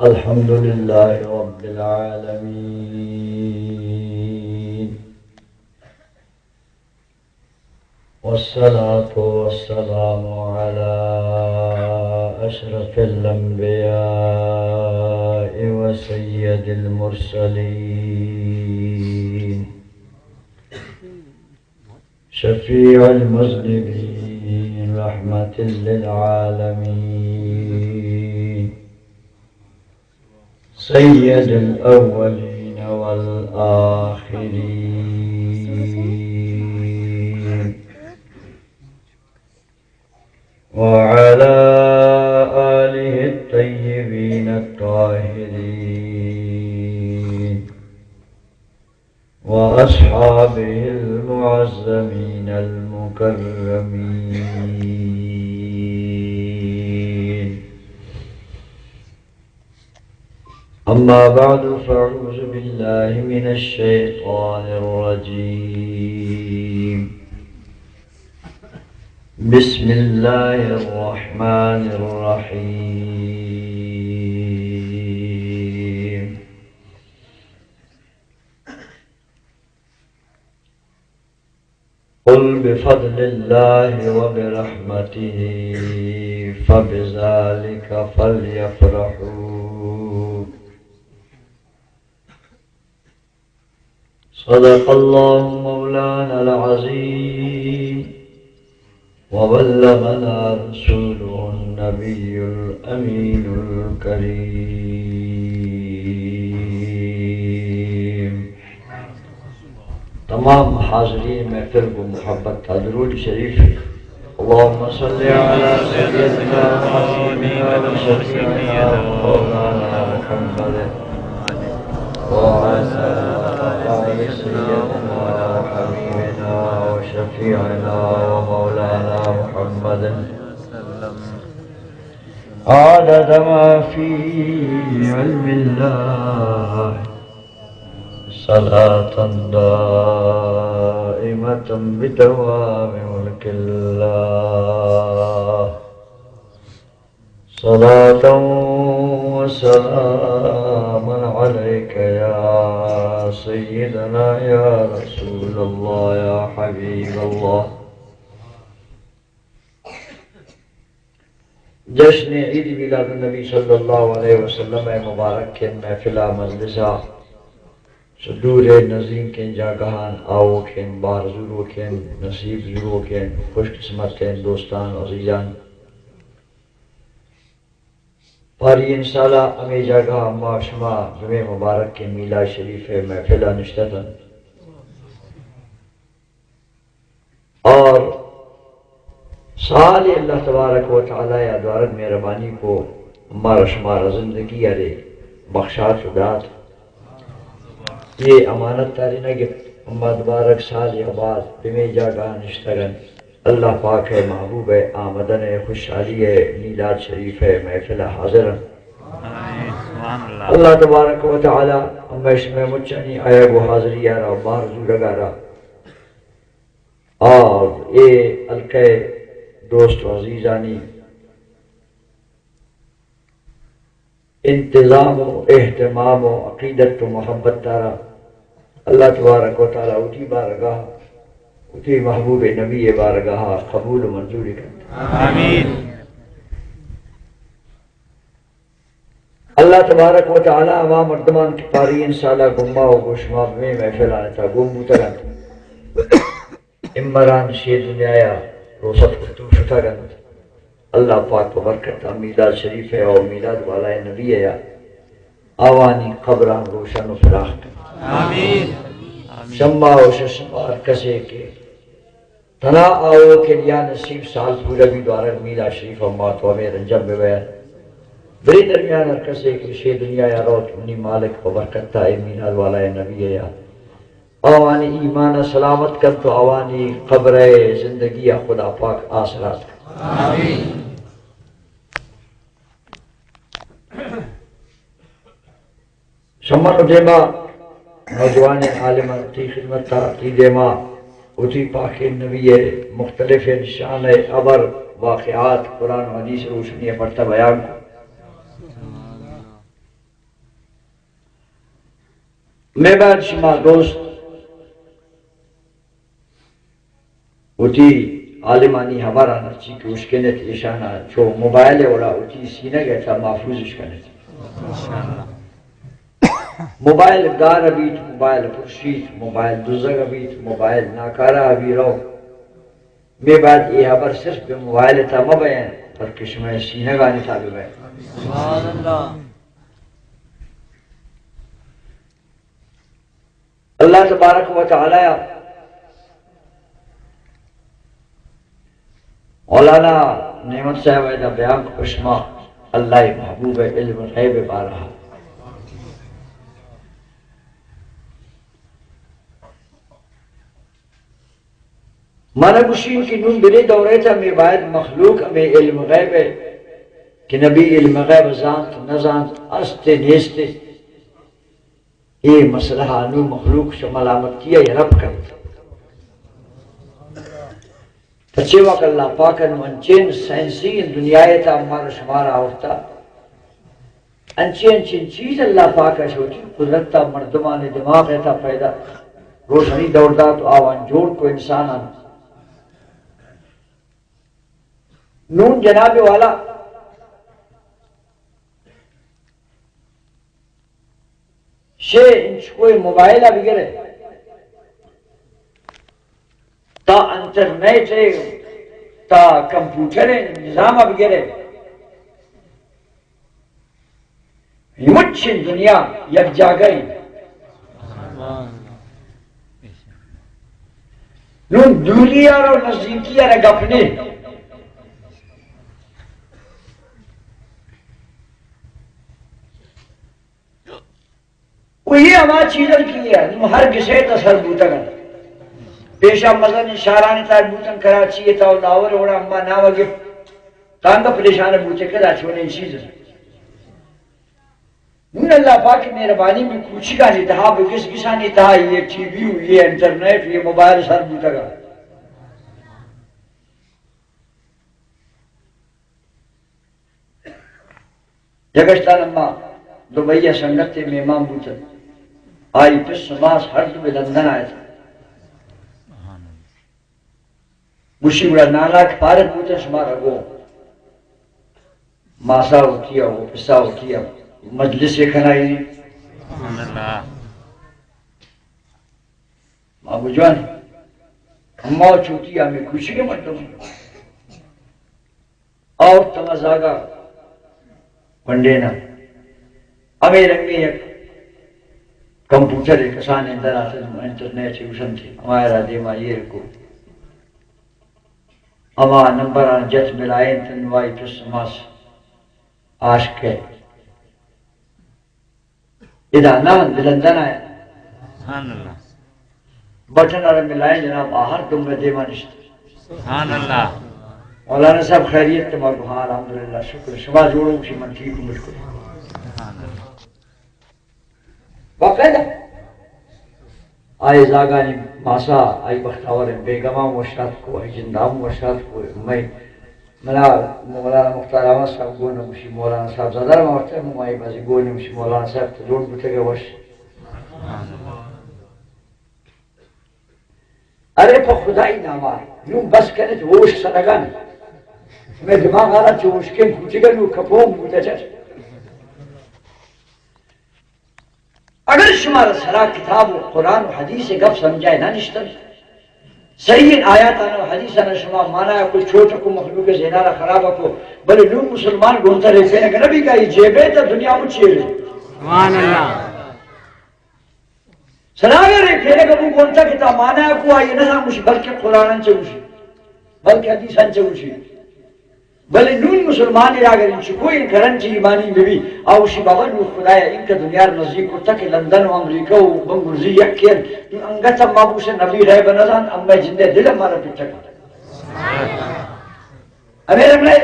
الحمد لله رب العالمين، والصلاة والسلام على أشرف الأنبياء وسيد المرسلين، شفيع المذنبين، رحمة للعالمين، سيد الأولين والآخرين، وعلى آله الطيبين الطاهرين، وأصحابه المعظمين المكرمين. أما بعد، فأعوذ بالله من الشيطان الرجيم. بسم الله الرحمن الرحيم. قل بفضل الله وبرحمته فبذلك فليفرحوا. صدق الله مولانا العظيم وبلغنا رسوله النبي الأمين الكريم. تمام حاضرین محفل کو محبت تا درود شریف. اللهم صل على سيدنا وحبيبنا وشفيعنا ومولانا محمد وعلى آل سيدنا وحبيبنا وشفيعنا ومولانا محمد عدد ما في علم الله، صلاة دائمة بدوام ملك الله. صلاة وسلاما عليك يا سيدنا يا رسول الله يا حبيب الله. جشن عید میلاد النبی صلی اللہ علیہ وسلم ءِ مبارک ءِ محفل ءَ مجلس ءَ چہ دور ءُ نزیکیں جاگہاں آؤکیں، بہر زوروکیں، نصیب زوروکیں، خوش قسمتیں دوستاں، عزیزاں، پاریں سال ءَ ہمے جاگہ ءَ ما شما جمعہ مبارک ءِ میلاد شریف ءِ محفل ءَ نشتگ اتاں۔ اور سال اللہ تبارک و تعالی ءَ دوارگ مہربانی کو، مارا شمارا زندگی ءَ رے بخشات و دات۔ یہ امانت تاری نہ گپت، اما دوارگ سال یا بعد بمے جاگہ نشتگن۔ اللہ پاک ءِ محبوب ءِ آمدن ءِ خوشحالی ءِ میلاد شریف ءِ محفل ءَ حاضر انت۔ آمین۔ سبحان اللہ۔ اللہ تبارک و تعالی ہمے شمے مچانی آیگ و حاضری ءَ را بہر زورگ ءَ را اور اے حلقہ دوست و عزیزانی انتظام و اہتمام و عقیدت و محبت ءَ را اللہ تبارک و تعالی وتی بارگاہ، وتی محبوب نبی بارگاہ قبول و منظور کنت۔ آمین۔ اللہ تبارک و تعالی ہما مردمان کہ پاریں سال ءَ گوں ما و گوں شما بمے محفلانی تہا گون بوتگ انت، امران شے دنیا ءَ روسپ کت و شتگ انت، اللہ پاک پہ برکت ءَ میلاد شریف ءَ و میلاد والائے نبی ءَ آوانی قبراں روشن و فراخ کنت۔ آمین۔ آمین۔ شما و شش شما ہر کسے کہ تنا آؤکیں یا نصیب سال پورا بی دوارگ میلاد شریف ءَ ما تو ہمے رنجم ببیان۔ بری درمیان ہر کسے کہ شے دنیا ءَ روت، منی مالک پہ برکت ءَ اے میلاد والائے نبی ءَ آوانی ایمان ءَ سلامت کنت و آوانی قبر ءِ زندگی ءَ خدا پاک آسرات کنت۔ آمین۔ شما رو دیما نوجوانیں عالم وتی خدمت ءَ، تی دیما وتی پاکیں نبی ءِ مختلف شان ءِ ہبر، واقعات، قرآن و حدیث روشنی ءِ پرتہ بیان کو۔ مئے بعد شما دوست وتی عالمانی ہبران ہرچی کہ اشکنت، ایشانا چو موبائل ء وڑا وتی سینگ ء تھا محفوظ اشکنت۔ موبائل گار بیت، موبائل پرشیت، موبائل دزگ بیت، موبائل ناکارہ بی رو۔ مئے بعد اے ہبر صرف بہ موبائل تھا مہ بین، بلکہ شمئے سینگانی تھا بہ بین۔ سبحان اللہ۔ اللہ تبارک و تعالی مولانا نعمت صاحب ادا بیان کو، شما اللہ محبوب علم غیب بارہ۔ مانا گوشین کہ نون بلے دورے تا ہمیں باید مخلوق ہمیں علم غیب ہے کہ نبی علم غیب زانت نہ زانت، است نیست۔ اے مسئلہ ء نوں مخلوق چہ ملامتی ء یلہ بکنت۔ پرچے وقت اللہ پاک ء نوں انچیں سائنسی دنیا ء تھا مارا شمارا آورتا، انچیں انچیں چیز اللہ پاک ء شوتی قدرت ء مردمانی دماغ ء تھا پیدا، روشنی دور دات و آوان جوڑ کو انسانان۔ نون جناب والا، شے انچکوئے موبائل ء بگرے، تا انٹرنیٹ ء، تا کمپیوٹر ء نظام ء بگرے، مچیں دنیا یک جاگہ انت۔ نون دوری ء رو نزدیکی ء را گپ نے۔ و یہ ہما چیزن کی ہے، نوں ہر گسے تا سر بوتگن۔ پیشا مزن شہرانی تار بوتن، کراچی تا و لاہور وڑا اما نام گپ۔ تانگا پریشان بوتے کدا چونیں چیز۔ نون اللہ پاک مہربانی میں کوچکانی تہا بگس گسانی تہا یہ ٹی وی و یہ انٹرنیٹ و یہ موبائل سر بوتگا۔ یک اشتان اما دبئی ء سنگتے مہمان بوتن، آئی پس و ماس ہر دو بہ لندن آئے۔ گوشی گڑا نالاک فارغ بوتن، شمارا گو ماسا ہوتی ہے، وہ پسا ہوتی ہے، مجلس یہ کھنا ہی نہیں۔ ما گو جوان، اما چوتی ہمیں کچھ کے مردم۔ آورت ہما زاگا ونڈینا۔ ہمے رنگیں یک کمپیوٹر ء کسانیں در آتن و انٹرنیٹ ء گوشنت، ہمایا را دیما ایر کو۔ ہما نمبران جت ملائینت، نوائی پس ماس آشک ہے۔ ادا نہ، لندن آیا۔ سبحان اللہ۔ بٹن ء را ملائیں جناب، آ ہر دم ء دیما نشت۔ سبحان اللہ۔ مولانا صاحب خیریت؟ ما گو ہاں الحمدللہ شکر، شما جوڑ ہو؟ گوشی من ٹھیک ہوں بالکل۔ سبحان اللہ۔ باقاعدہ آئی زاگانی ماسا، آئی بختاور بیگم ہم وشات کو، آئی جند ہم وشات کو، مئی منا مولانا مختار احمد صاحب گون گوشی، مولانا صاحب زادہ ما وقت ممائی بازی گون گوشی، مولانا صاحب تو جوڑ بوتگے وش۔ ارے پہ خدائی ناما نوں بس کنت ہوش سرگن۔ میں دماغ آرا چو ہوش کے بوتگا نوں کپون بوتا چش۔ اگر شمارا سرا کتاب و قرآن و حدیث گپ سمجھائے نہ نشتن، صحیح آیاتان و حدیثان شما مانا کو چوٹ کو مخلوق زینا را خراب کو، بلے نوں مسلمان گونتا ریفینگ نہ بیگا، یہ جیبے تا دنیا مچیرے۔ سبحان اللہ۔ سراغ ریفینگ ابو گونتا کتا مانا کو آئی نہ سمجھ، بلکہ قرآن چے گوشی، بلکہ حدیثان چے گوشی۔ بلے نون مسلمان را اگر انچکو این کرنچ ایمانی ببی، آوشی بابا نو خدایا این که دنیا را نزدیک کرتا که لندن و امریکا و بنگلزی یک کن، نون انگت ما بوش نبی غیب نزان، اما جندے دل مارا پچکا۔ امیر امرے؟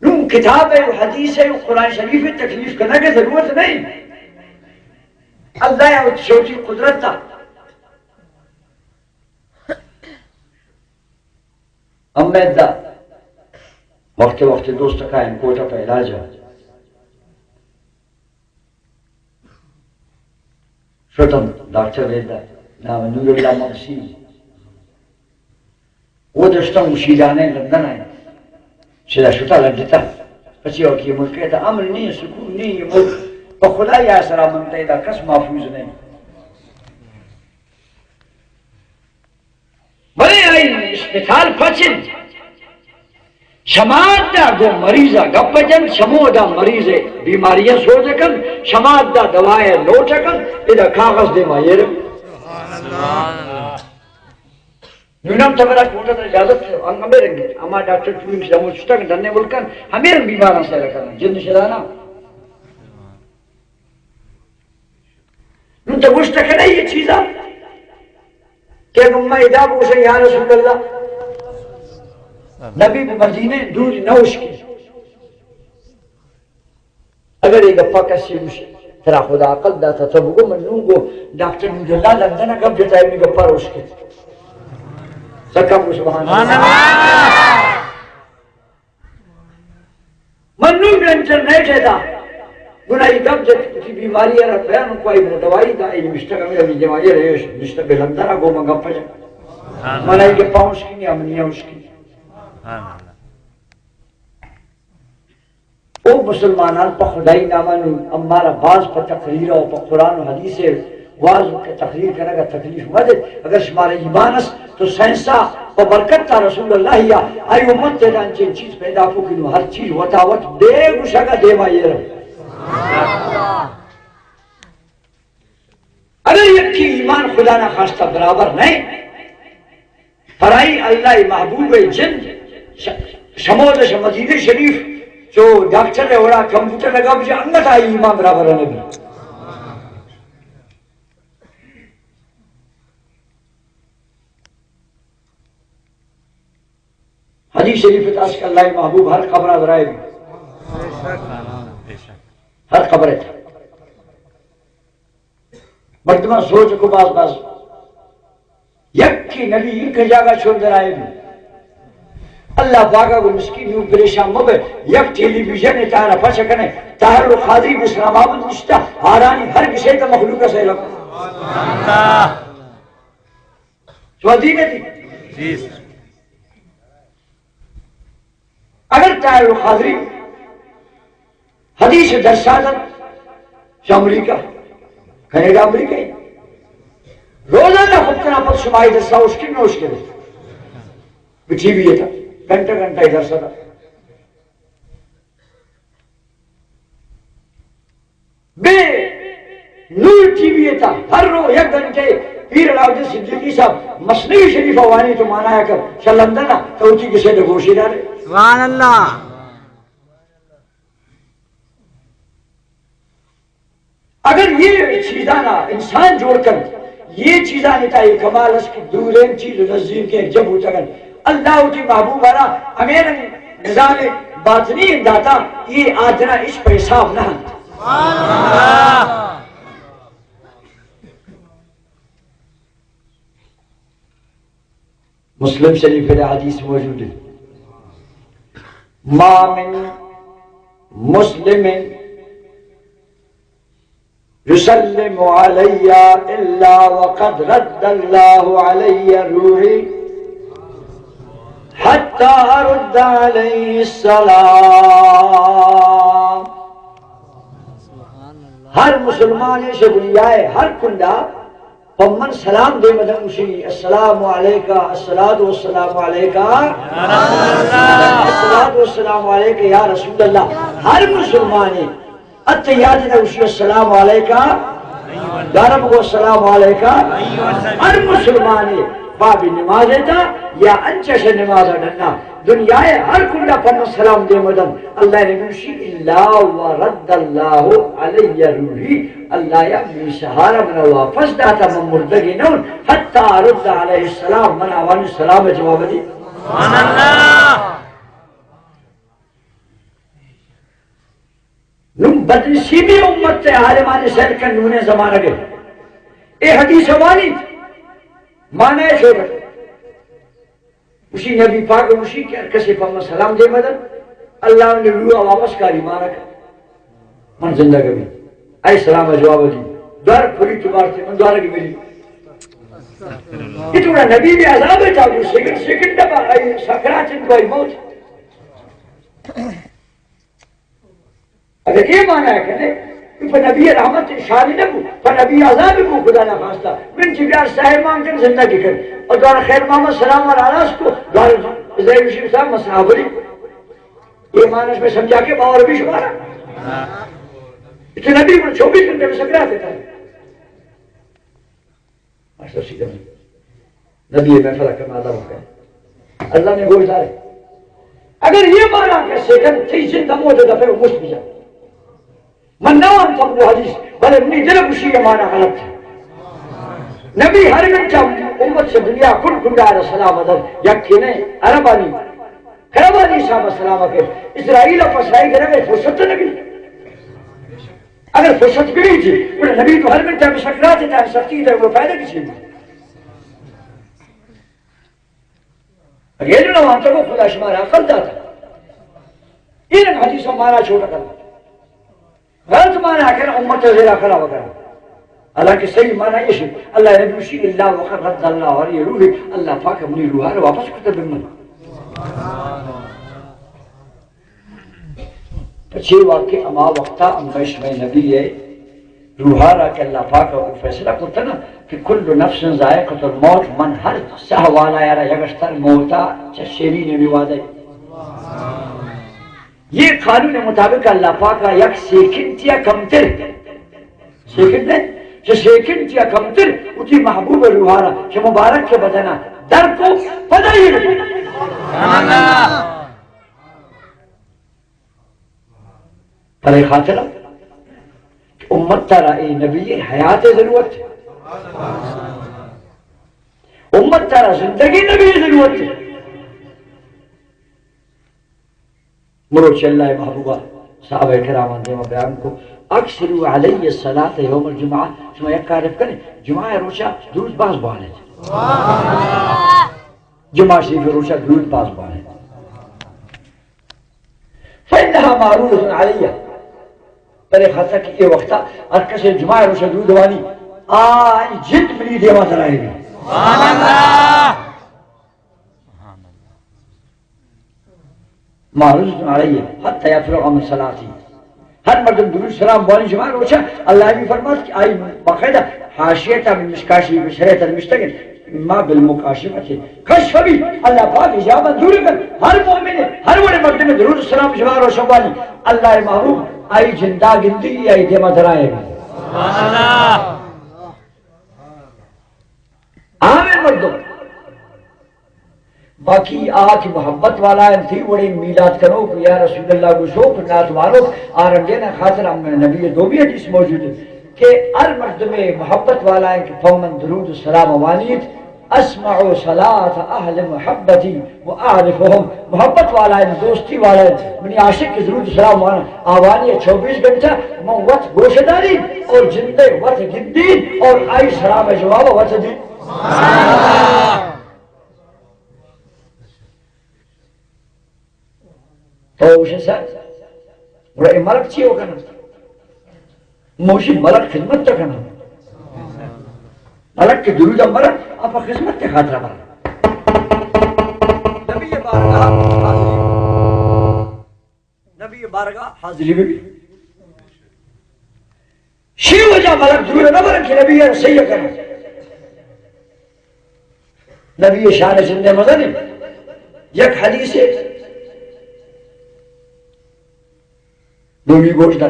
نون کتاب و حدیث و قرآن شریف تکلیف کنگ ضرورت نہیں۔ اللہ یا شوتی قدرت تا۔ امید دا وقت وقت دوست قائم کوٹا پہ علاج ہے۔ شتم ڈاکٹر ءِ دا، نام نور اللہ مگسی. او دشتم شیلانیں لندن ءَ. شدا شتا لڈتا. پچی وقت یہ ملک ءِ تہ امن نہیں، سکون نہیں، یہ ملک. پہ خدائی ءِ سرا من تئی دا کس محفوظ نہیں. بلے آئی اسپتال پچ انت. شما دا گوں مریض ءَ گپ جنت، شما دا مریض ءِ بیماری ءَ سوج کنت، شما دا دوا ءِ لوٹ کنت، ادا کاغذ دیما ایر. نوں ہم تمہارا کوٹا اجازت ہے، ہم ہمے رنگ، ہما ڈاکٹر ٹوئنگ شمو چتگ ڈنے ملکن، ہمے رنگ بیماراں سیر کرن، جن شدانا. نوں تو گوشت کنئے یہ چیزا کہ اگاں ما ادا بگوشاں یا رسول اللہ، نبی بہ مدینے دور نہ اشکی. اگر یہ گپا کسی گوشی، ترا خدا عقل داتا، تو بگو من نوں گو ڈاکٹر نور اللہ لندن گپ جتا ہے، گپا روش کے. سکم گو سبحان اللہ. من نوں انٹرنیٹ ءَ دا، گڑا اے گپ جت، وتی بیماری ءَ را بیان کو، آئی من دوائی دا، اے نشتگ ہمے ہمے دیوانی ءَ رہے، نشتگ بہ لندن ءَ گوں من گپ جت. من آئی گپا اشکنی، امنی اشکنی. او مسلمانان، پہ خدائی نام ءَ نوں امارا باز پہ تقریر ءُ پہ قرآن ءُ حدیث ءِ واز ءُ تقریر کنگ ءَ تکلیف مہ دے. اگر شمارا ایمان است تو سائنس ءَ پہ برکت ءَ رسول اللہ یا آئی امت ءَ انچیں چیز پیدا کو کہ نوں ہر چیز وتا وت بے گوشگ ءَ دیما ایر. اگر یکی ایمان خدا نہ خواستہ برابر نہیں، پرائی اللہ محبوب جند ش-، شمود ش-، مدینہ شریف چو ڈاکٹر ءِ وڑا کمپیوٹر لگا بجا انگت آئی ایمان برابر نہ بی. حدیث شریف ءَ تاش کہ اللہ محبوب ہر قبر ءَ درائے بی. ہر قبر ءَ. مردماں سوچ کو باز باز. یکی نبی یک جاگہ چون درائے بی. اللہ پاک ءَ گو مسکین نوں پریشان مبے، یک ٹیلی ویژن ءَ تارا پچ کنے، طاہر القادری اسلام آباد نشتا، آرانی ہر کسے تا مخلوق سے لگ. تو دی نہ دی؟ جی سر. اگر طاہر القادری حدیث درسا دن، چہ امریکہ، کینیڈا امریکہ، روزانہ خود کنا پد شمائی درسا اشکن نہ اشکن. بہ ٹی وی تا، گھنٹہ گھنٹہ درسا دا. بے نور ٹی وی ءِ تہا ہر رو یک گھنٹے پیر علاؤالدین صدیقی صاحب مثنوی شریف ءَ وانی تو مانا کر، چہ لندن ءَ تو وتی گسے دے گوشی دارے. سبحان اللہ. اگر یہ چیزانا انسان جوڑ کن، یہ چیزانی تا یہ کمال اس کہ دورین چیز و نزدیکیں جب ہوتا گن. اللہ وتی محبوب ءَ را ہمے رنگ نظام باطنی داتا، یہ آدنا اچ پہ حساب نہ انت. مسلم شریف ءِ حدیث موجود ہے، ما من مسلم يسلم علي إلا وقد رد الله علي روحي حتى أرد عليه السلام. ہر مسلمان ءِ شہ دنیا ءِ ہر کنڈا پہ من سلام دے مدن گوشی، السلام علیکہ، الصلاۃ والسلام علیکہ، الصلاۃ والسلام علیکہ یا رسول اللہ. ہر مسلمان ءِ اتحیات نہ گوشی، السلام علیکہ، دارم گو السلام علیکہ. ہر مسلمان ءِ باب نماز ءِ تہا یا انچش نماز ءَ ڈنا دنیا ءِ ہر کنڈا پہ من سلام دے مدن، اللہ ءِ نبی گوشی، الا ورد اللہ علی روحی، اللہ ءَ منی سہارا منا واپس داتا، من مردگی نہ اوں، حتی ارد علیہ السلام، من آوانی سلام ءِ جواب دی. سبحان اللہ. نوں بدنصیبی امت ءِ عالمانی سیر کن نونے زمانگ ءِ. اے حدیث وانی معنی شو. گوشی نبی پاک گوشی کہ ہر کسے پہ من سلام دے مدن، اللہ نے روح واپس کاری مانا کر. من زندگ بی. اے سلام جواب دی. دار کھلی تو بارتے من دارگ ملی. یہ تو نبی بھی عذاب ہے، چاہو سیکنڈ، سیکنڈ دبا آئی سکرات ان کو آئی موت. اگر یہ مانا ہے کہ نہیں، تو پر نبی رحمت شانی نہ کو، پر نبی عذاب کو خدا نہ خواستہ. من چی بیار ساہر مان کر زندگی کر. اور دوارا خیر محمد سلام اور آراز کو، دوارا زیر شیف صاحب مسئلہ بری. یہ معنی میں سمجھا کہ باور بھی شمارا. تو نبی پر چوبیس گھنٹے میں سکرات دیتا ہے. ماسٹر سیدھا نہیں. نبی محفل کا مادہ ہوتا ہے. اللہ نے گوش دارے. اگر یہ مانا کہ سیکنڈ تھی زندہ موت دفعہ مشت بجا. من نہ وانتم وہ حدیث، بلے منی دل گوشی یہ مانا غلط ہے. نبی ہر گھنٹہ امت سے دنیا کل کنڈا رسلا بدل، یکی نے عربانی، کربانی صاحب السلام کے اسرائیل پسائی گرے فرصت نبی. اگر فرصت بھی نہیں تھی، بلے نبی تو ہر گھنٹہ میں سکرات تھا، سختی تھا، وہ فائدہ کسی نہیں. اگر یہ نہ وانتا کو خدا شمارا عقل داتا. یہ حدیث مانا چھوٹا کرنا. غلط مانا کر امت زیرا خراب کرنا. حالانکہ صحیح مانا یہ ہے، اللہ نے دوشی اللہ وقت رد اللہ اور یہ روح، اللہ پاک اپنی روح واپس کرتے بمن. پچے واقع اما وقتا امش میں نبی ہے، روحا را کہ اللہ پاک ء فیصلہ کرتا نا کہ کل نفس ذائقۃ الموت، من ہر ساہ والا یارا یگشتر موتا چہ شیرین میوادے. یہ قانون مطابق اللہ پاک ء یک سیکنڈ یا کمتر، سیکنڈ نے، چہ سیکنڈ یا کمتر اتی محبوب روحا را کہ مبارک کے بدنا در کو پدا یہ. پرے خاطر کہ امت ترا اے نبی حیات ضرورت ہے. امت ترا زندگی نبی ضرورت ہے. مروچ اللہ محبوبہ صحابہ کرام دیما بیان کو، اکثروا علی الصلاۃ یوم الجمعہ. شما یک کار بکنے، جمعہ روچا درود باز بوانے. جمعہ شریف روچا درود باز بوانے. فإنها معروضة علي. بلے خاصا کہ اے وقتا ہر کسے جمعہ روچا درود وانی، آئی جند منی دیما درائے. سبحان اللہ. معروضة علي حتى يفرغ من صلاته. ہر مردم درود سلام بوانی جمعہ روچا، اللہ بھی فرمات کہ آئی باقاعدہ حاشیہ تا من مشکا شریف شریعت نوشتگ انت، ما بالمکاشفة کشف بھی اللہ پاک حجاب دور کن. ہر مومن، ہر وڑے مردم درود سلام جمعہ روچا بوانی، اللہ محبوب آئی جندا گندی، آئی دیما درائے. سبحان اللہ. عام مردم. باقی آ کہ محبت والا انت، تئی وڑیں میلاد کنوک، یا رسول اللہ گوشوک، نعت وانوک، آ رنڈین خاطر ہم نبی دومی حدیث موجود ہے کہ ہر مردم محبت والا ہے کہ فمن درود و سلام وانیت، اسمع صلاة اہل محبتی و اعرفهم، محبت والا ہے، دوستی والا ہے، منی عاشق کہ درود و سلام وانا، آوانی چوبیس گھنٹہ من وت گوش داری اور جندے وت گندی اور آئی سلام جواب وت دی. تو گوشے سر، گڑا اے ملک چی ہو کنا؟ موشی ملک خدمت تو کنا. ملک کے درود مرا، آپ خدمت کے خاطر مرا. نبی بارگاہ حاضری. نبی بارگاہ حاضری بھی. شی وجہ ملک دور نہ برن کہ نبی ء صحیح کرنا. نبی شان زندہ مزن. یک حدیث ہے، دومی گوش دار.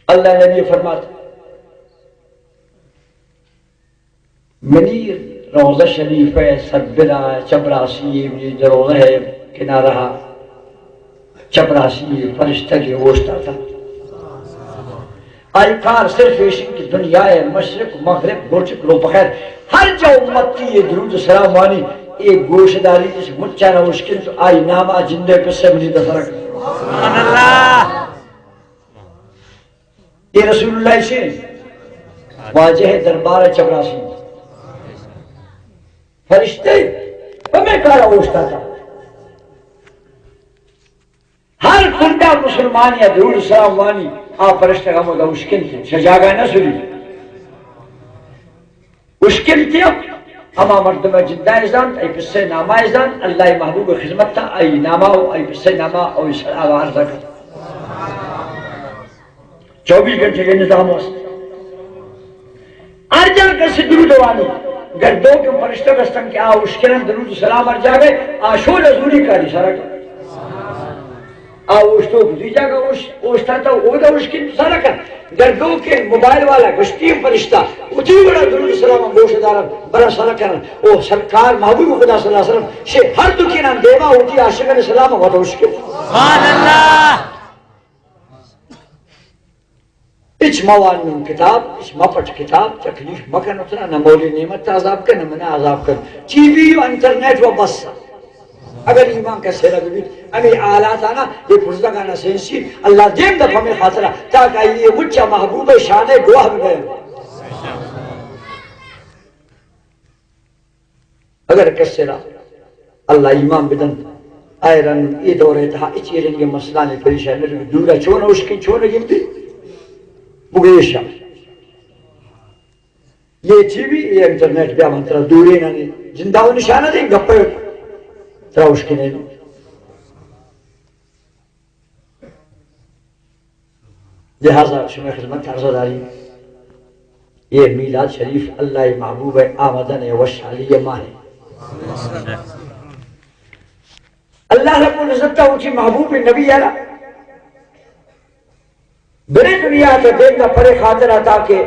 اللہ نبی فرمات، منی روضہ شریف ء سربرا چپراسی، منی روضہ ء کنارہ چپراسی فرشتہ کہ اوشتاتا. آئی کار صرف ایش کہ دنیا ء مشرق، مغرب، گوٹک، لو بخیر ہر جا امتی یہ درود و سلام وانی، اے گوش داری اس مچانا اشکن تو آئی ناما جندے پسے منی دفرک. سبحان اللہ. اے رسول اللہ سے واجہ دربار چپراسی فرشتے ہمیں کارا اوشتاتا. ہر کنڈا مسلمان یا درود سلام وانی، آ پرشتگ ہمودا اشکنت، چہ جاگہ نہ سری۔ اشکنت، ہما مردم ءِ جند ءَ زانت، اے پسہ ءِ نام ءَ زانت، اللہ ءِ محبوب ءِ خدمت ءَ آئی نام ءَ و آئی پسہ ءِ نام ءَ آئی سر ءَ عرض کت۔ چوبیس گھنٹے یہ نظام است۔ ہر جا کس درود وانی، گردو کے فرشتہ گستن کہ آ اشکنن درود و سلام ہر جاگہ، آ شول زوری کاری سرک۔ آ اوشتوک دوی جاگہ اوش-، اوشتاتا اودا اشکن سرا کن۔ گردو کے موبائل والا گشتی فرشتہ، اتی وڑا درود سلام گوش دارن، برا سرا کرن۔ او سرکار محبوب خدا صلی اللہ علیہ وسلم، شے ہر دکینان دیما اوتی عاشقان سلام ودا اشکن۔ سبحان اللہ۔ ہچ موان کتاب، ہچ مپٹ کتاب، تکلیف مکن اتنا، نہ مولی نعمت عذاب کن، نہ منا عذاب کن۔ ٹی وی و انٹرنیٹ و بس۔ اگر ایمان کسے را ببیت، ہمیں حالات آنا، یہ پرزدگانا سینسی، اللہ دیم دفع میں خاطرہ، تاکہ یہ مچا محبوب شان گواہ ببین۔ اگر کسے را اللہ ایمان بدنت، آئے رنگ اے دور ءِ تہا اچ اے رنگ مسئلہ نے پریشان نہ بی، دورا چون اشکن، چون گندی، بگیشا۔ یہ ٹی وی، یہ انٹرنیٹ بیا من ترا دورے نہ نے، جندا و نشانہ دیں گپے ترا اشکنے۔ لہذا شمئے خدمت عرض داری، یہ میلاد شریف اللہ محبوب آمدن وشحالی ماہ۔ اللہ رب العزت ءَ وتی محبوب نبی ءَ را برے دنیا ءَ دیم ءَ پرے خاطر عطا کہ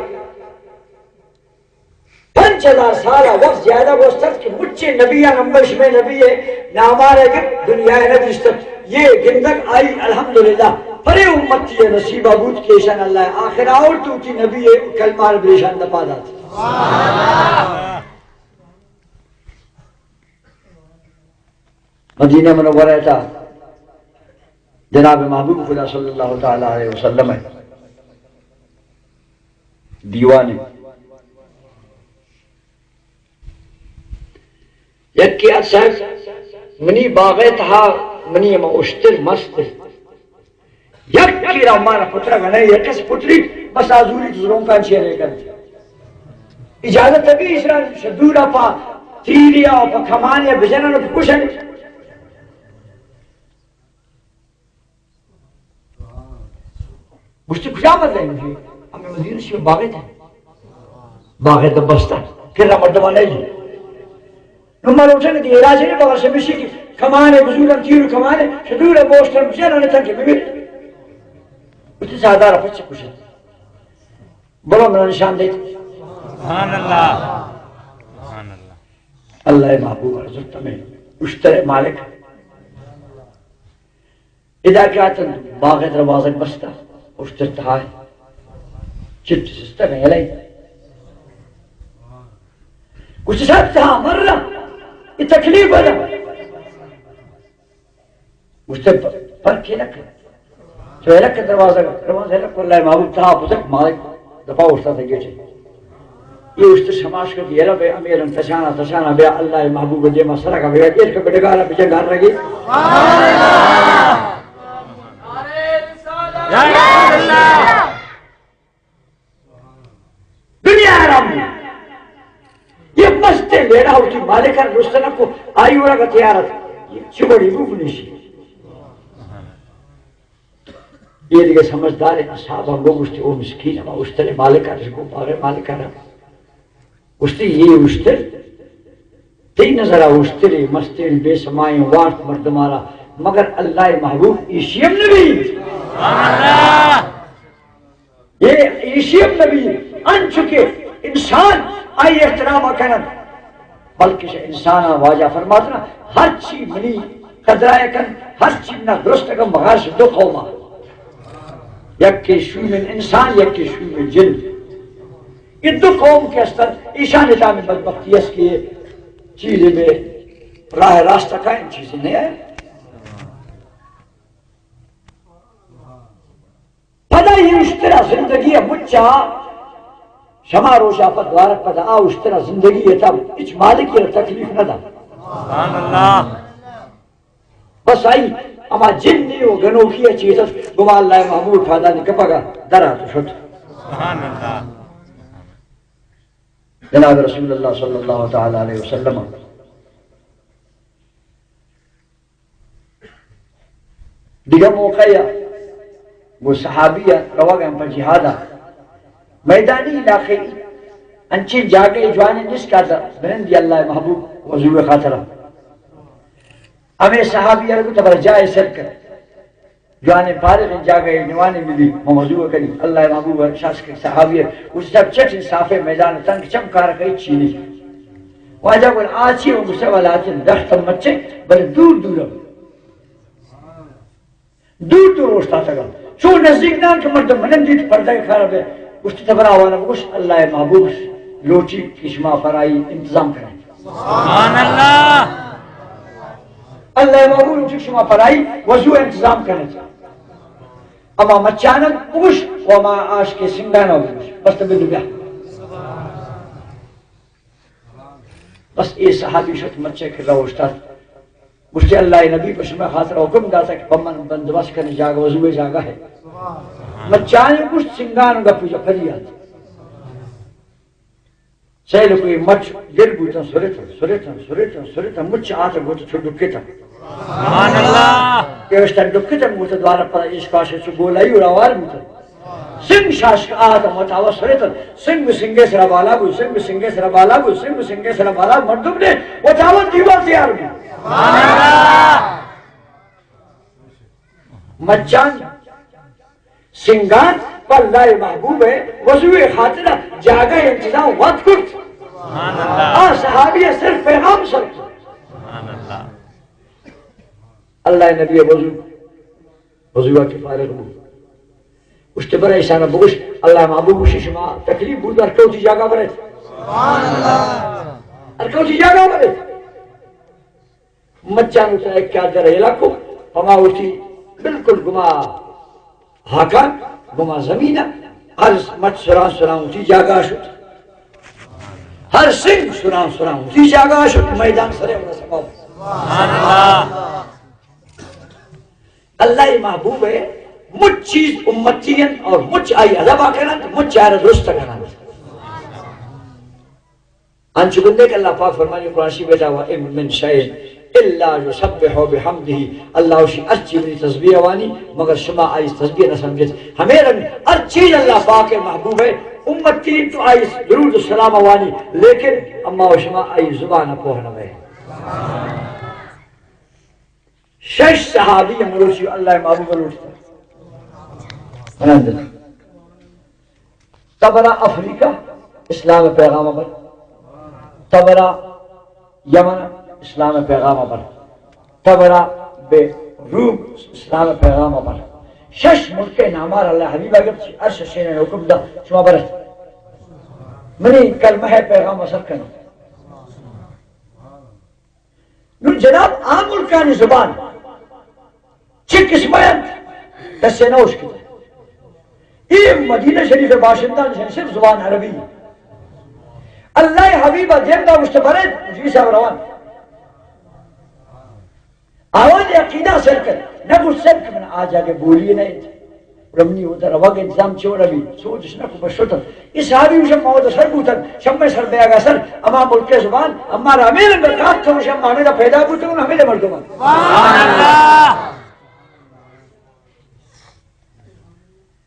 پنچ ہزار سال ءَ وقت زیادہ گوستت کہ مچے نبیان ہمبل شمئے نبی ءِ نامار ءَ گپت، دنیا ءَ نہ دیستت۔ یہ گندگ آئی الحمدللہ پرے امتی ءِ نصیب ءَ بوت کہ ایشان اللہ ءَ آخر آورت وتی نبی ءِ کلمہ ءَ بریشان دپا دات۔ مدینہ منورہ ءِ تہا جناب محبوب خدا صلی اللہ تعالی علیہ وسلم ءِ دیوان ءَ یکے آ صاحب، منی باغ ءِ تہا منی ہما اشتر مست، یک کیرا مارا پترگ نہ، یک کس پتری بس آزوری تو زرونکان چیرے کنت۔ اجازت بھی اسرا شدورا پا تیریا پا کمانیا بجنن بکشن۔ گوشتی، کجا بزائیں؟ گوشتی، ہمیں مدینہ شی باغ ءِ تہا۔ باغ ءِ دپ بستہ، کرا مردمان نہیں۔ نو ما لوٹن کہ علاج نہیں، بغیر سے مشی کی کمانے، بزورن تیر کمانے، شدور بوشتن بجنن تنکہ بمیر۔ گوشتی، سردار پچ کشت۔ برو منا نشان دیت۔ سبحان اللہ۔ سبحان اللہ۔ اللہ محبوب ءَ زرت ہمے اشتر ءِ مالک۔ ادا کہ آتن باغ ءِ دروازگ بستہ، اشتر تہا ءَ۔ چٹ سستہ گئے لئی۔ گوشتی، صاحب تہا مر رہا، یہ تکلیف ہے۔ گوشتے، پر کیلک؟ تو ایلک دروازہ، دروازہ ایلک، اللہ محبوب تہا بزرگ مالک دفعہ اوشتا تھا گیٹے۔ یہ اشتر شماش کر دیا، بے امیر تشانا، تشانا بیا اللہ محبوب دیما سرا کا بیا، ایلک بڈگارا بجا گھر رگی۔ دنیا حرام بی۔ یہ مست لیڑا ہوتی مالکان رستنا کو آئی ورا کا تیارت۔ یہ چبڑی روح نیشی۔ یہ دیگه سمجھدار اصحاب ہم گوشتی، او مسکین، ہما اشتر مالکان کو پاگے مالکان۔ گوشتی، یہ اشتر تئی نظر ءَ اشترے مستیں بے سمائیں وارت مردمارا، مگر اللہ محبوب ایشی ہم نبی۔ یہ ایشی ہم نبی، انچو کہ انسان آئی احترام کنن، بلکہ انسان واجہ فرماتنا، ہر چی منی قدرائے کن، ہر چی منا درست کن، مغارش دو قوما، یکے شومیں انسان، یکے شومیں جن۔ یہ دو قوم کہ استن، ایشان اتام بدبختی است کہ یہ چیزیں بے راہ راستہ قائم چیزیں نہیں ہے۔ پدا یہ اشترا زندگی مچا شما روشا پد دوارک پدا آ اشترا زندگی تا ہچ مالکی را تکلیف نہ دا۔ سبحان اللہ۔ بس آئی، ہما جنی و گنوکی ء چیز است، گما اللہ محبوب پادانی کپگ ء در آت و شت۔ سبحان اللہ۔ جناب رسول اللہ صلی اللہ تعالی علیہ وسلم دگہ موقع ء گوں صحابی ء روگ ء پہ جہاد ء میدانی علاقے انچیں جاگہے جوانیں نشکات ء بنندی اللہ محبوب وضو ء خاطر ء۔ ہمے صحابی ء گوت، برا جاہ سر کن، جوانیں پارغیں جاگہے نوانے ملی، من وضو ء کنی۔ اللہ محبوب ء شاش کہ صحابی ء گوشت، سب چٹ انصافیں میدان تنگ چم کار کئی چینی۔ واجہ گل آچی و گوشت، ولاتن درخت مچے، بل دور دور۔ دور دور اوشتاتگ ات۔ چو نزیک نان کہ مردم منندیت، پردہ کار بے۔ گوشت، تبرا وانا بگوش، اللہ محبوب لوٹی کہ شما پرائی انتظام کریں۔ سبحان اللہ۔ اللہ محبوب لوٹی کہ شما پرائی وضو انتظام کریں۔ اما مچانک بگوش و اما آش کے سنگانا بگوش۔ بس تبدو بیا۔ بس اے صحابی شت مچے کہ روشتات۔ گوشتی، اللہ نبی پہ شما خاطر حکم داتا کہ پہ من بندوبست کنی جاگہ، وضو جاگہ ہے۔ مچانی گوشت، سنگان گپی جا پھلی آت۔ سیل کوئی مچ گر بوتن، سرتن، سرتن، سرتن، سرتن، مچ آتا گوت چھو ڈکتن۔ سبحان اللہ۔ کہ اشتن ڈکتن گوت دوارا پر ایش کاشے چو گولائی و روار بوتن۔ سنگ شاشک آت متاوت سرتن، سنگ سنگے سرا بالا بو، سنگ سنگے سرا بالا بو، سنگ سنگے سرا بالا، مردم نے متاوت دیوال تیار بو۔ سبحان اللہ۔ مچان سنگان پہ اللہ محبوب ء وضو ء خاطر جاگہ انتظام وت کرت۔ سبحان اللہ۔ آ صحابی ء صرف پیغام سر کرت۔ سبحان اللہ۔ اللہ نبی ء وضو وضو ء کہ فارغ بو۔ گوشت، برے ایشانا بگوش، اللہ محبوب گوشی، شما تکلیف بود، ہر کوتی جاگہ برے۔ سبحان اللہ۔ ہر کوتی جاگہ برے۔ مچان اتنا ایک چادر ہیلا کو، ہما وتی بالکل گما ہاکان، گما زمین، ہر مچ سران سران وتی جاگہ شد۔ ہر سنگ سران سران وتی جاگہ شد، میدان سرے ولا سبب۔ سبحان اللہ۔ اللہ محبوب ہے، مچ چیز امتی ہیں اور مچ آئی ادب کنند، مچ آئی درست کنند۔ انچو گندے کہ اللہ پاک فرمانی قرآن شریف بیتا، و ان من شیء الا یسبح بحمدہ، اللہ وشی ہر چیز منی تسبیح وانی، مگر شما آئی تسبیح نہ سمجھت۔ ہمے رنگ ہر چیز اللہ پاک محبوب ہے، امتی تو آئی درود و سلام وانی، لیکن اما و شما آئی زبان پوہ نہ بے۔ شش صحابی مروچی اللہ محبوب لوٹتا۔ تبرا افریقہ اسلام پیغام بر، تبرا یمن اسلام پیغام بر، تبرا بے روم اسلام پیغام بر۔ شش ملک نامار اللہ حبیب اگر ہر ششین حکم دا، شما برت منی کلمہ پیغام اثر کنو۔ نوں جناب، آ ملکانی زبان چہ قسم انت، کسے نہ اشکت۔ اے مدینہ شریف باشندان شان صرف زبان عربی۔ اللہ حبیب دیم دا مستبرد، جی صاحب روان۔ آوانی عقیدہ سر کت، نہ گوشت سر کہ من آ جاگہ بولی نہ انت۔ رمنی و در وگ انتظام چو رمی، سوچش نہ کو بس شتن۔ اے صحابی وشم موت سر بوتن، شمے سر بیاگا سر، اما ملک زبان، اما را ہمے رنگ کات تو وشم ہمے دا پیدا بوتن، ہمے دا مردمان۔ سبحان اللہ۔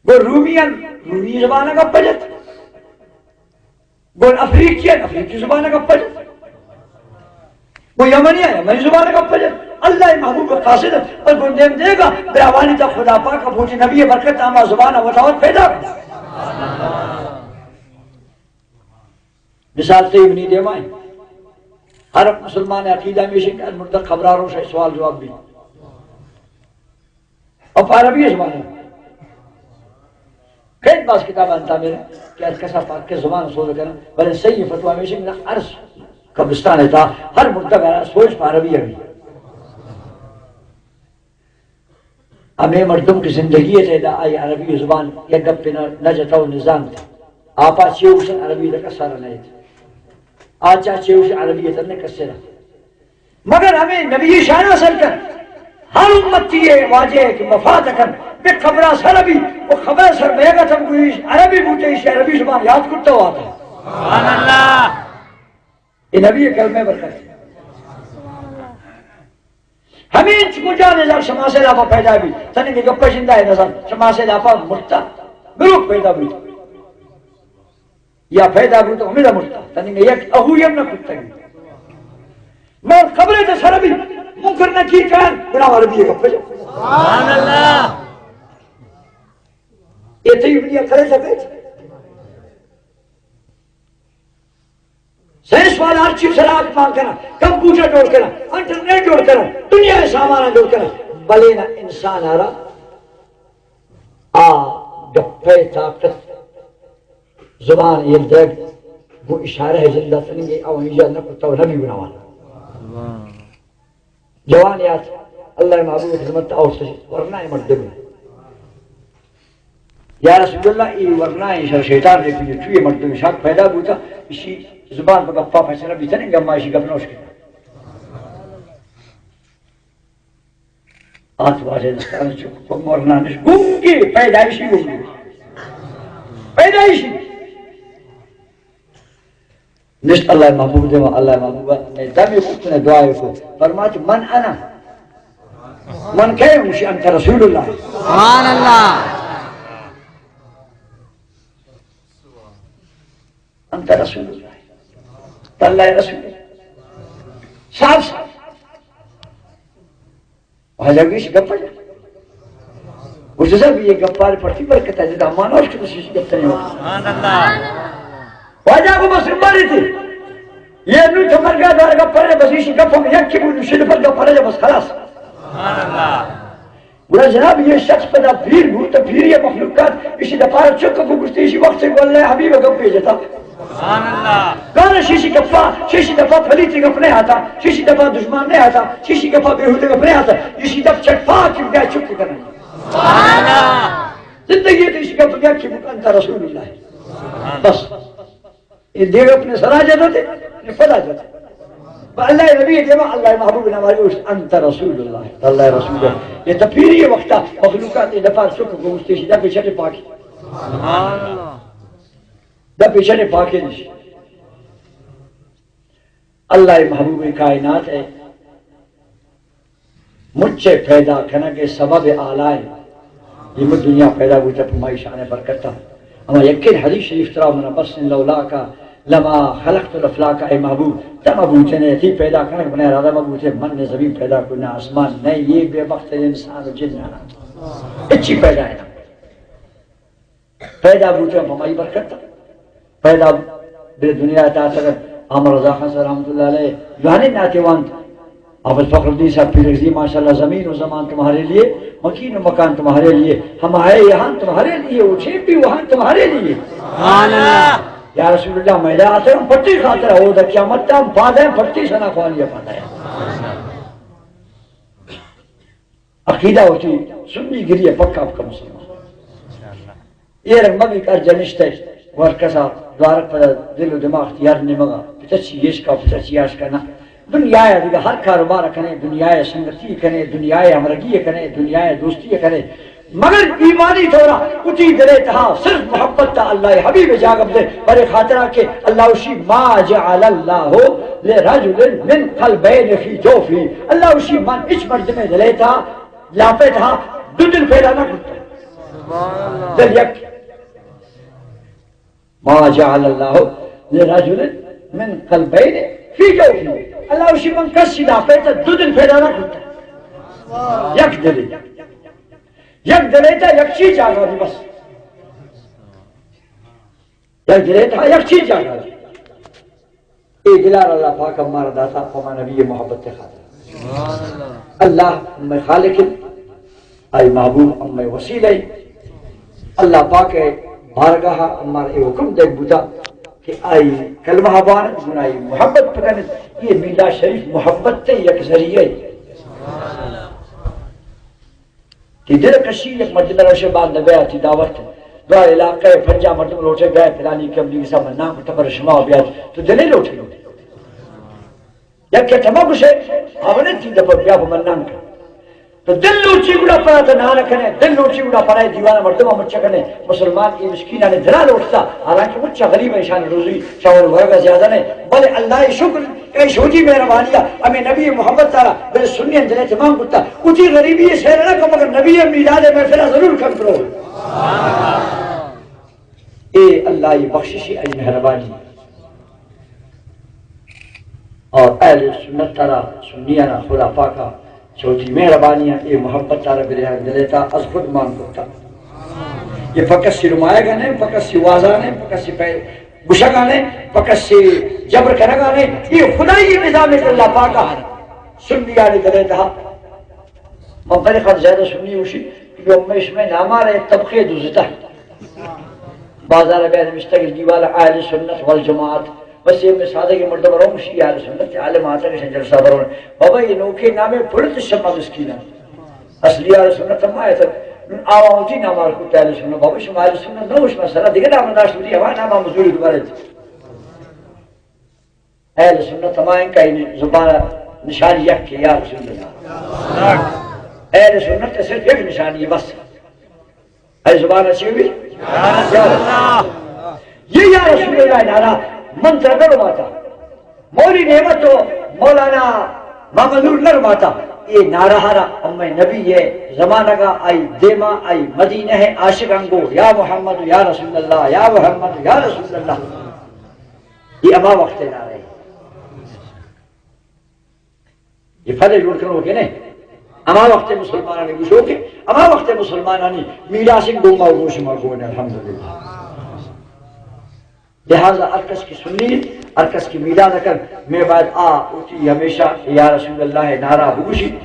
گو رومیان، رومی زبان گپ جت۔ گون افریقی، افریقی زبان گپ جت۔ گون یمنی، یمنی زبان گپ جت۔ اللہ محبوب قاصد، پر گون دیم دے گا، براوانی تا خدا پاک بوٹی نبی برکت اما زبان وتاوت پیدا۔ مثال تے منی دیما ہے۔ ہر مسلمان عقیدہ ہمیش انت کہ مردہ قبرا روش سوال جواب بھی۔ اور پہ عربی زبان ہے۔ کئی باز کتاب انتا میرے کہ ہر کسا پاک کے زبان سوز کرنا، بلے صحیح فتویٰ ہمیش انت کہ ہر قبرستان ہے تا ہر مردہ کا سوز پہ عربی ہے۔ ہمے مردم کہ زندگی ء تہ آئی عربی زبان یک گپے نہ، نہ جتہ و نزانت۔ آپا چے گوشن عربی ء کسا را نہ ایت۔ آچا چے گوشن عربی ء تہ نہ کسے را۔ مگر ہمے نبی شان ء سر کن۔ ہر امتی ءِ واجہ ءَ کہ وفات کن، بہ قبرا سر بی، و قبر سر بیگا تم گویش عربی بوتے، ایشی عربی زبان یاد کرتا ہوا تھا۔ سبحان اللہ۔ اے نبی ءِ کلمہ برکت۔ ہمینچ کجا نظر شما سے لاپا پیدا بی، تنگے گپا زندہ ءِ نظر شما سے لاپا مرتا، مروک پیدا بی۔ یا پیدا بوت، ہمیدا مرتا۔ تنی میں یک اہوی ہم نہ کتگی۔ میں قبر تے سر بی، منکر نکیر کن، گناہ وار بی گپ۔ سبحان اللہ۔ اے تئی دنیا کرے سکے۔ سائنس والا ہر چیز سرا مان کنا، کمپیوٹر جوڑ کنا، انٹرنیٹ جوڑ کنا، دنیا ءِ سامان جوڑ کنا، بلے نہ انسان آرا آ گپے طاقت زبان یل دگ گوں اشارہ ءِ زندہ تنگے او اینجا نہ کتا و نبی بناوانا۔ جوان یات اللہ ءِ محبوب ءِ خدمت آورت، ورنا ءِ مردم۔ یا رسول اللہ، ای ورنا ءِ شر شیطان ریپی چوی مردم شاک پیدا بوتا، اسی زبان پر گپا فیصلہ بیتنے گما اشی گپ نوش کنا۔ آت واجہ دستان چک کو مرنا نش گنگی پیدائشی گنگی۔ پیدائشی۔ نشت اللہ محبوب دے، اللہ محبوب نے دمی کو نے دعائے کو۔ فرمات من انا۔ من کہے مشی انت رسول اللہ۔ سبحان اللہ۔ انت رسول اللہ۔ تو اللہ رسول۔ صاف صاف۔ واجہ گوش گپ جا۔ گوش جا بھی یہ گپار پرتی برکت ہے، جدا مانا اس کو شیش گپ نہیں ہوتا۔ سبحان اللہ۔ واجہ کو بس ماری تھی۔ یہ نو تمرگا دار گپ پر بس اسی گپ ہم یک کی بولو شد پر گپ پر بس خلاص۔ سبحان اللہ۔ گڑا جناب، یہ شخص پدا پیر بوت، پیر یہ مخلوقات، اسی دپار چک کو گشتے، اسی وقت سے واللہ حبیب گپ بھیجتا۔ سبحان اللہ۔ گانا شیشی گپا، شیشی دپا پلیتی گپ نہیں آتا، شیشی دپا دشمن نہیں آتا، شیشی گپا بیہودہ گپ نہیں آتا، اسی دپ چٹ پاک کی بجائے چک کرنا۔ سبحان اللہ۔ زندگی تو اسی گپ گیا کہ انت رسول اللہ۔ بس۔ اے دیو اپنے سرا جاتے تھے، اپنے پدا جاتے۔ با اللہ نبی دیما، اللہ محبوب نمائی اوشت، انت رسول اللہ، اللہ رسول اللہ۔ یہ تپیری وقتا مخلوقات اے دپار چک گوشتے شی، دپے چٹے پاکی۔ سبحان اللہ۔ دپے چٹے پاکی نشی۔ اللہ محبوب کائنات ہے۔ مچ ءِ پیدا کنگ ءِ سبب اعلیٰ اِنت۔ اے مچ دنیا پیدا بوتہ پہ مائی شان ءِ برکت ءَ۔ ہما یکیں حدیث شریف ترا من بس اِنت، لولاک لما خلقت الافلاک، اے محبوب، تہ مہ بوتیں، تئی پیدا کنگ من ءَ ارادہ مہ بوتیں، من نہ زمین پیدا کت، نہ آسمان، نہ اے بے بخت انسان و جن نہ، ہچی پیدا نہ۔ پیدا بوتگ پہ مائی برکت۔ پیدا بہ دنیا ءَ داتگ۔ احمد رضا خان صاحب رحمت اللہ علیہ جوانیں نعتے وانت۔ حافظ فخر الدین صاحب پیرکزئی، ماشاءاللہ، زمین و زمان تمہارے لیے، مکین و مکان تمہارے لیے، ہم آئے یہاں تمہارے لیے، اٹھے بھی وہاں تمہارے لیے۔ سبحان اللہ۔ یا رسول اللہ، میدان آتے ہم پٹی خاطر ہو، دا قیامت ہم پادے پٹی سنا خوانی پادے۔ عقیدہ وتی سنی گری ءَ پکا پکا مسلمان۔ اے رنگ مبی کہ ہر جنشتہ ور کسا دوارک پدا دل و دماغ تیار نمگا، پتہ چی گیش کا، پتہ چی آش کا، نہ۔ دنیا ءَ دگہ ہر کاروبار کنے، دنیا ءَ سنگتی کنے، دنیا ءَ ہمرگی کنے، دنیا ءَ دوستی کنے، مگر ایمانی طورا وتی دل ءِ تہا صرف محبت تا اللہ ءِ حبیب ءِ جاگہ بدے، برے خاطرا کہ اللہ وشی ما جعل اللہ لرجل من قلبین فی جوفہ، اللہ وشی من اچ مردمے دل ءِ تہا، لاپے تہا دو دل پیدا نہ کرتا۔ دل یک۔ ما جعل اللہ لرجل من قلبین فی جوفہ۔ اللہ وشی من کسی لاپے تہا دو دل پیدا نہ کرتا۔ یک دل۔ یک دل ءِ تہا یک چیز جاگہ بی بس۔ یک دل ءِ تہا یک چیز جاگہ بی۔ اے دلار اللہ پاک مارا داتا پہ ما نبی محبت خاطر۔ اللہ مئے خالق، آئی محبوب مئے وسیلہ۔ اللہ پاک بارگاہ مارا اے حکم دیگ بوتا کہ آئی کلمہ بان، گناہی محبت پکن۔ یہ میلاد شریف محبت تے یک ذریعہ۔ تئی دل کشی یک مردم روشے باند بیا، تئی دعوت دعا علاقہ پنجاہ مردم لوٹے بیا، پلانی کم دی سا منان کو تبر شما بیا، تو دلے لوٹے۔ یک کہ تما گوشے، آونے تئی دپا بیا پہ منان کن۔ تو دل لوچی گڑا پدا تو نان کنے، دل لوچی گڑا پدا دیوان مردم مچ کنے۔ مسلمان اے مسکینانی دلا لوٹتا، حالانکہ مچ غریب، ایشان روزی چاول ورگا زیادہ نے، بلے اللہ شکر کہ شودی مہربانی، ہمیں نبی محبت تارا بل سنی دل اہتمام کرتا۔ اتی غریبی سیر نہ کم، مگر نبی میلاد محفل ضرور کم کرو۔ اے اللہ ای بخششی، ای مہربانی۔ اور اہل سنت ترا، سنیانا خدا پاکا چوتی مہربانی، اے محبت ترا برے دلیتا از خود مان کرتا۔ یہ فقط سی رمایگا نہیں، فقط سی وازا نہیں، فقط سی پہ گشگا نہیں، فقط سی جبر کنگا نہیں، یہ خدائی نظام ہے اللہ پاکا سنیانی دلیتا۔ من پر خط زیادہ سنی ہوشی، کہ ہمیش میں نامارے طبقے دوزتا۔ بازار بیا نوشتگ دیوال اہل سنت والجماعت۔ بس یہ میں سادہ کے مردم رہوں شی اہل سنت عالم آتا کہ جلسہ برون۔ بابا یہ نوکے نامے پڑت شما مسکینا۔ اصلی اہل سنت ما ہے تک۔ آوا ہوتی نامار کو اہل سنت۔ بابا شما اہل سنت نہ ہوش مسئلہ دیگه نام داشت ہوتی، ہمارا نام مزدوری دوبارہ۔ اہل سنت ہمائیں کہ زبان نشانی یک کہ یا رسول اللہ۔ اہل سنت صرف یک نشانی بس۔ اے زبان چی بھی؟ یا رسول اللہ۔ یہ یا رسول اللہ نعرہ من تر کر ماتا۔ مولی نعمت و مولانا محمد نور نر ماتا۔ یہ نعرہ را ہمیں نبی ہے زمانہ کا آئی دیما آئی مدینہ ہے عاشق انگو یا محمد یا رسول اللہ، یا محمد یا رسول اللہ۔ یہ ہما وقت نعرہ ہے۔ یہ پد جوڑ کنو کہ نہیں؟ ہما وقت مسلمانانی گوشو کہ ہما وقت مسلمانانی میراث گوما گوش ما گون، الحمدللہ۔ لہذا ہر کس کی سنی، ہر کس کی میلاد کن، میں بعد آ اتی ہمیشہ یا رسول اللہ نعرہ بگوشی۔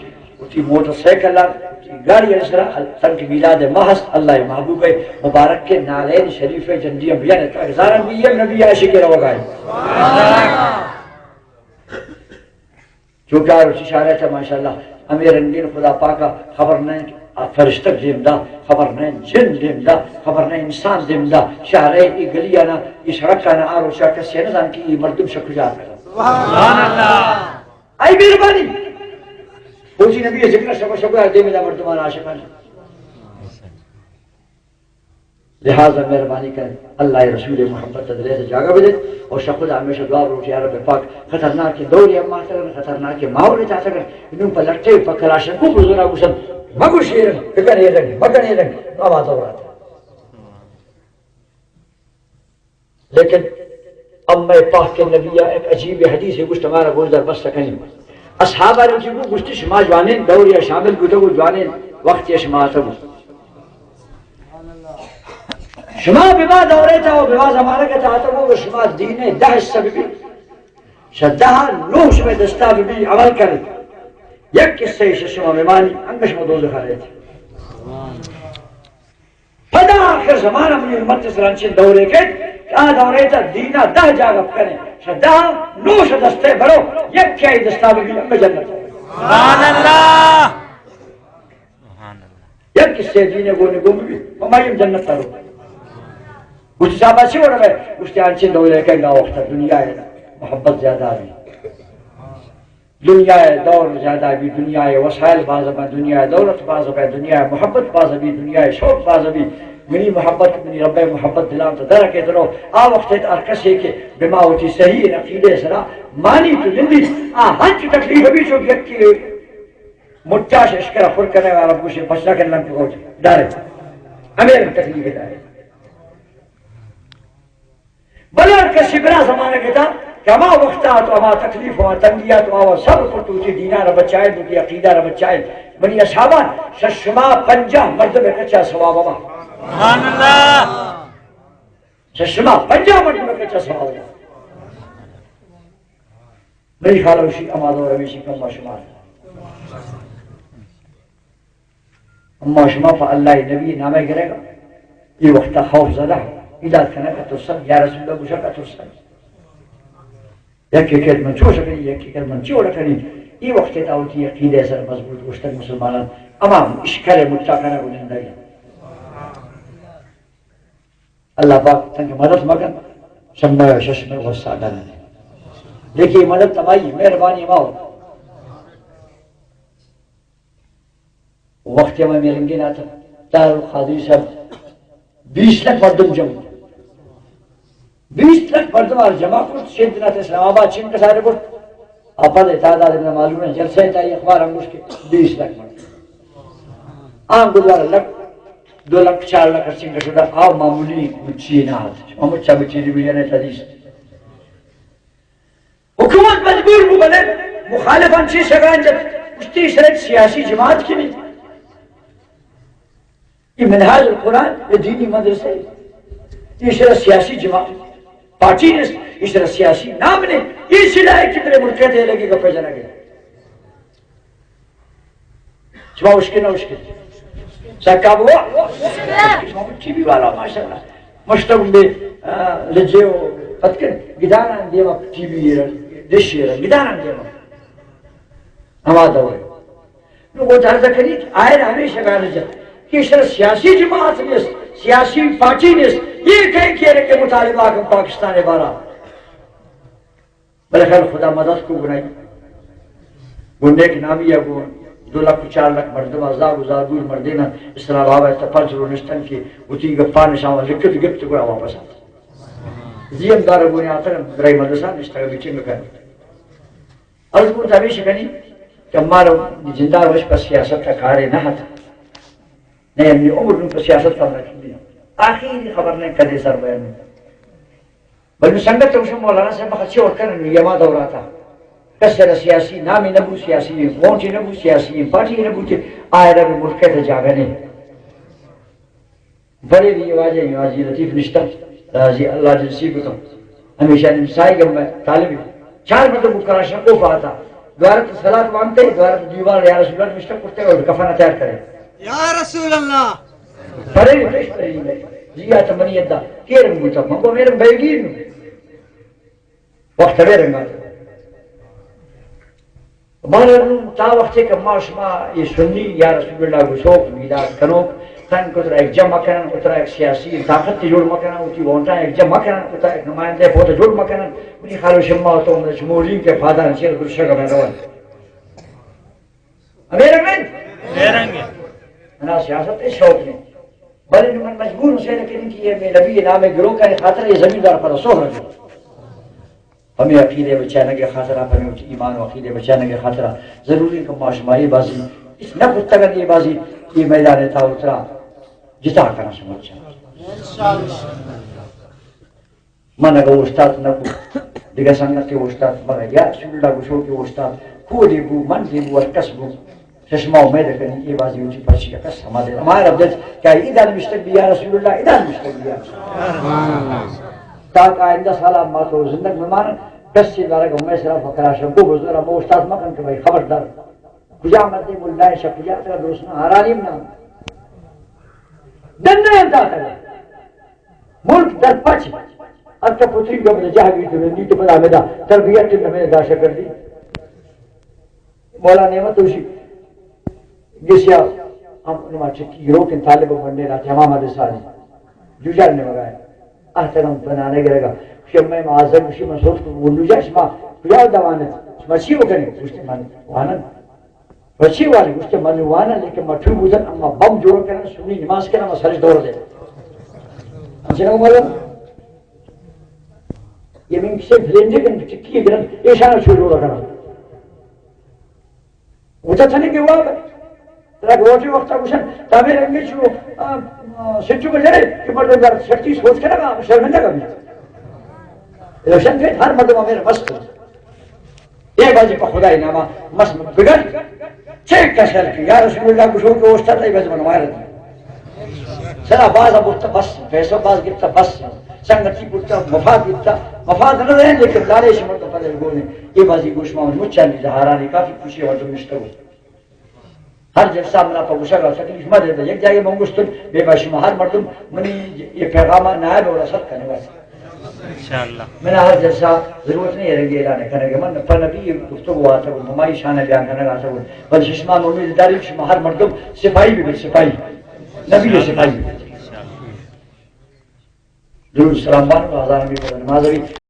اتی موٹر سائیکل، اتی گاڑی سرا تنک میلاد ماہ است، اللہ محبوب مبارک کے نالین شریف جندی انبیاء نے تاکزارن بھی یہ نبی عاشق روگائے۔ چونکہ آ روچی شارع تھا ماشاءاللہ، ہمیں رنگین خدا پاکا خبر نہیں فرشتہ دیم دا، خبر نہیں جن دیم دا، خبر نہیں انسان دیم دا۔ شارع ای گلیانا، ای سڑکانا آ روچا کسی نہ زان کہ ای مردم شکجا۔ سبحان اللہ۔ آئی مہربانی۔ روچی نبی ذکر شب شب دیم دا مردمان عاشقان۔ لہذا مہربانی کن، اللہ ءِ رسول ءِ محبت ءَ دل ءِ جاگہ بدے اور شہ خدا ہمیشہ دعا بلوٹ، یا رب پاک، خطرناک دور ءَ ما تر، خطرناک ماحول ءَ تر، انوں پہ لٹے پہ کلاشنکوپ زورا گوشن، مگو شیر، بکن اے رنگ، مکن اے رنگ، اما دورات۔ لیکن امہ پاک نبی ءَ ایک عجیب حدیث گوشت، ہمارا گوش در بست کنی۔ اصحابہ نے چی گوشت، شما جوانین دور ءَ شامل بوتگ و جوانین وقت ءَ شما اتگ۔ شما بما دور ءَ تا و بما زمانگ ءَ تا اتگ و شما دین ءِ دہ حصہ ببی، شہ دہ نو شما دستا ببی عمل کنی۔ یک حصہ شہ شما بمانی، انگہ شما دوزخ ءَ رہتی۔ پدا آخر زمانہ منی امت سرا انچیں دورے کیت کہ آ دورے تا دینا دہ جاگہ کنے، شہ دہ نو شہ دستے برو، یک کیا دستا بگی ہمیں جنت۔ سبحان اللہ۔ سبحان اللہ۔ یک کسے دینے گونے گم بھی، ہمائی ہم جنت رو۔ گوشت صاحبہ چی وڑا ہے؟ گوشت انچیں دورے کیت کہ وقت دنیا ءِ محبت زیادہ ہے۔ دنیا ءِ دور زیادہ بی، دنیا ءِ وسائل باز بی، دنیا ءِ دولت باز بی، دنیا ءِ محبت باز بی، دنیا ءِ شوق باز بی۔ منی محبت، منی رب ءِ محبت دلان تو در کے درو۔ آ وقت ءَ ہر کسے کہ بما وتی صحیح عقیدے سرا مانی تو زندی، آ ہنچ تکلیف بی چو یکی مٹاش اشکرا خور کرنے والا گوشے بچنا کرنا کو ڈارے۔ ہمیں تکلیف ڈارے۔ بلے ہر کسی برا زمانہ کتا کہ ہما وقتا تو ہما تکلیف و تنگیا تو آوا صبر کت، تو چی دینا را بچائے، تو چی عقیدہ را بچائے۔ منی اصحابان، شہ شما پنجاہ مردم کچا ثواب ہما۔ سبحان اللہ۔ شہ شما پنجاہ مردم کچا ثواب ہما۔ منی خیال ہوشی اما دور ہمیشی کم با شما۔ اما شما پہ اللہ ءِ نبی ءِ نام ءَ گرگ ءَ، اے وقت ءَ خوف زدہ، ادا کنگ ءَ ترسگ، یا رسول اللہ گوشگ ءَ ترسگ۔ یکے کہ من چوش کنی، یکے کہ من چوڑ کنی، اے وقت ءَ وتی عقیدہ ءِ سر مضبوط گوشتگ مسلمانان، اما اشکر مٹا کنگ و نندگ۔ اللہ پاک تنگ مدد مکن، شمع ششم و سادہ نہ۔ لیکن مدد تمائی مہربانی ما ہو۔ وقتی ہمے میرنگین آتک، طاہر القادری صاحب بیست لک مردم جمع کرت۔ بیست لک مردم آر جمع کرت، شیدنات اسلام آباد چنگ کسارے برت۔ آ پد تعداد منا معلوم نہ، جلسہ تائی اخبار ہم گوشت کہ بیست لک مردم۔ آ گدوار لک، دو لک، چار لک ہر چنگ شدہ، آ معمولی مچی نہ آت۔ ہم چا بچی دی بجانے تدیس۔ حکومت مجبور بو، بلے مخالفان چی شگان جت، گوشتی ایشرا یک سیاسی جماعت کنی۔ یہ منہاج القرآن، یہ دینی مدرسہ ہے۔ ایشرا سیاسی جماعت، پارٹی نیست، ایشرا سیاسی نام نے، یہ سلاح کی طرح ملکے دے لگے گا پہ جنگے۔ شما اشکن نہ اشکن؟ سکا بوا؟ شما ٹی وی والا ماشاءاللہ۔ مشتم بے، آ، لجے و پتکن گدانان دیما ٹی وی را، ڈش را، گدانان دیما۔ ہما دور۔ نو وہ عرض کنی کہ آئر ہمیشہ گانے جت کہ ایشرا سیاسی جماعت نیست، سیاسی پارٹی نیست، یہ کہیں کہہ رہے کہ مطالبہ کن پاکستان بارا۔ بلے خیر، خدا مدد کو گنائی۔ گوں نیک نامی ء گوں دو لکھ و چار لکھ مردم ء زاگ و زالبول مردیناں اسلام آباد ء پنچ رو نشتن کہ وتی گپاں شاں لکھت گپت گڑا واپس آت۔ زی ہم دار گوں آتن درائے مدرسہ نشتگ میٹنگ کن۔ عرض گوں ہمیش کنی کہ مارا جندا وش پر سیاست کا کارے نہ ہت۔ نہیں، ہمیں عمر نو پر سیاست کا نہ کی۔ آخری خبر نہیں کدے سر بیان۔ بلے سنگت ء گوشم، مولانا صاحب، بخت چی وڑ کنن؟ یہ ہما دور آتا۔ کس را سیاسی نامی نبو، سیاسی ووٹی نبو، سیاسی پارٹی نبو کہ آئرا بھی ملک ء جاگہ نے۔ بڑے بھی واجہ واجی لطیف نشتہ، راضی اللہ جنسی کو تو۔ ہمیشہ نمسائی گم میں طالب چار مردم کو کراشن کو پاتا۔ دوارت صلاة وانتے، دوارت دیوار یا رسول اللہ نشتہ کرتے اور کفن تیار کرے۔ یا رسول اللہ۔ پرے پیش پرے۔ جی آتا منی ادا۔ کیرم بوتا، من کو میرم بیگی نو۔ وقت ہمے رنگ ء۔ بہرحال نوں تا وقتے کہ ما شما اے سنی یا رسول اللہ گوشوک، میلاد کنوک، تن کو ترا یک جمع کنن، اترا یک سیاسی طاقت جوڑ مکنن، وتی وونٹاں یک جمع کنن، اترا یک نمائندہ پوت جوڑ مکنن، منی خیال شما تو من شمولین کے فادان چیر گرشگ میں روان۔ ہمے رنگ انت؟ ہمے رنگ انت۔ منا سیاست ء شوق نہیں۔ بلے نوں من مجبور ہوں سے لیکن کہ یہ میں نبی نام گروہ کا خاطر یہ زمیندار پر سوہ رکھوں۔ ہمیں عقیدے بچانگ خاطر، ہمیں ایمان و عقیدے بچانگ خاطر ضروری کہ ما شما یہ بازی اس نہ پتگن، یہ بازی یہ میدان تا اترا جتا کرنا شما چاہیے۔ من اگہ اوشتات نہ بو، دگہ سنگتے اوشتات، مگہ یا رسول اللہ گوشو کہ اوشتات، کودی بو، من دی بو، ہر کس بو، چشمہ امید کنی، اے بازی وتی پرچی کس ہما دے۔ ہما رب دے کہ ادا نوشتگ بی یا رسول اللہ، ادا نوشتگ بی یا رسول اللہ۔ تاک آئندہ سالا ما تو زندگ ممان، کس سے دارگ ہمیں سرا فقرا شبو بزرا مو اوشتات مکن کہ بھائی خبردار۔ کجا مردے ملائے شپ کجا ترا درست نہ ہرانیم نہ۔ دندے انتا ترا۔ ملک در پچ۔ اتکا پتری گم جاہ گیت، نی تو پدا ہمیں دا تربیت نہ میں دا شکر دی۔ مولا نعمت ہوشی گسیا ہم نما چکی گروکن طالب بننے را تمام مدرسہ نے۔ جوجار نے مگائے۔ احترام بنانے گرگا۔ شما معاذ شما سوچ کو نوجا شما کجا دوانت؟ شما چی بکنی؟ گوشتے من وانن۔ پرچی وانی گوشتے من واناں، لیکن ما ٹو بوتن، اما بم جوڑ کنن، سنی نماز کنن، ما سرش دور دے۔ انچنا عمر یہ من کسے فلنجے کن ٹکی گرن، ایشانا چو جوڑ کنن۔ وتا تھنے کے واب، ترا گوٹے وقتا گوشن، تا میرے انگے چو، آ، آ، سچو بجرے، کہ مردم در سختی سوچ کرنا، شرمندہ کبھی۔ روشن پہ ہر مردم میرے مست۔ اے بازی پہ خدای ناما مس بگر چے کسر کی یا رسول اللہ گوشو کہ اوشتات اے بازی من وارد۔ سرا باز بوتا بس، پیسہ باز گپتا بس، سنگتی بوتا مفاد بوتا، مفاد نہ رہے لیکن لالے شمر تو پدر گونے۔ اے بازی گوش ما مچانی زہارانی کافی خوشی اور نشتو۔ ہر جلسہ منا پہ گوشگ ء تکلیف مہ دے۔ یک جاگے من گوشتن، بے بھائی شما ہر مردم منی یہ پیغام ء نائب و رسد کنے بس۔ انشاءاللہ۔ منا ہر جلسہ ضرورت نہیں ہے رنگی اعلان کرنے کے۔ من پر نبی گفتگو آتا ہوں، ہماری شان بیان کرنے آتا ہوں۔ بل شما امید داری شما ہر مردم سپاہی بھی، سپاہی۔ نبی سپاہی۔ درود سلام بان، آزان بھی نماز بھی۔